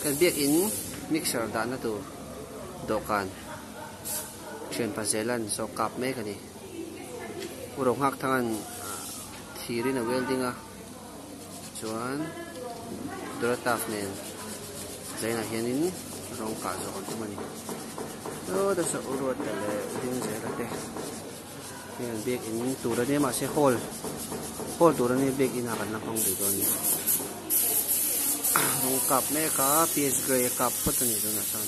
Kan biakin mixer dahna tur dawhkan thian pazelan saw kap mek a ni. U Rohnghak thangan thirin a welding a chuan Durataf nen zainah hianin rawng kah zawh an tum a ni. Sawta saw U Ruata leh U Dingzela te hei an biakin tur a nia mahse hall hall tur a nia biakin ah kan la hmang ve dawn a ni. Rawng kap mek a ps grey a kap phawt a ni tunah chuan.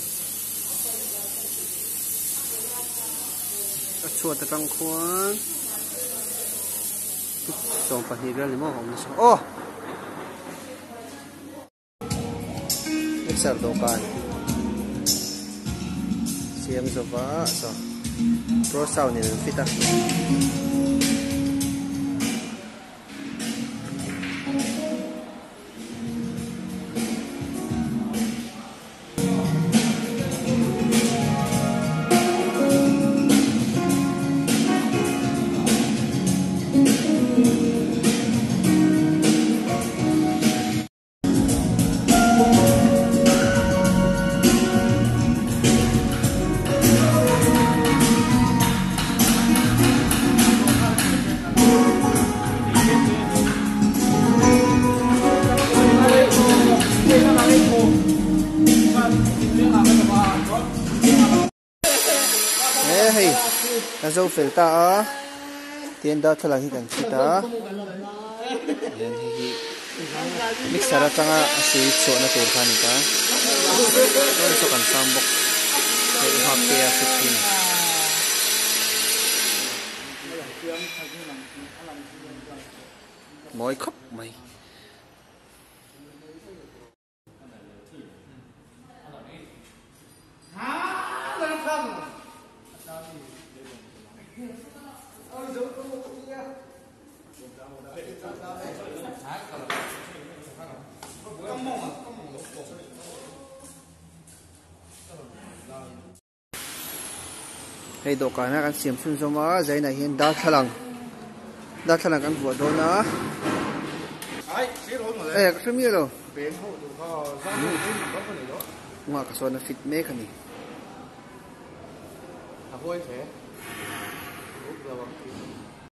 A chhuat atang khuan 12 vel ni maw a awm nasa aw mixer dawhkan siam zawva saw pro sound in an fit a. He hei ka zo fel ta a tian darthlalang hi kan fit a hian hei hi mixer atanga a hrui chhuahna tur kha a ni ta chuan saw kan sang bawk hei nghak te a fit hi a ni. Mawi khawp mai. Hei dawhkan a kan siam chhunzawm a zainah hian darthlalang darthlalang kan vuah dawn a eh ka hre miah lo kawngah ka sawn a fit mek a ni.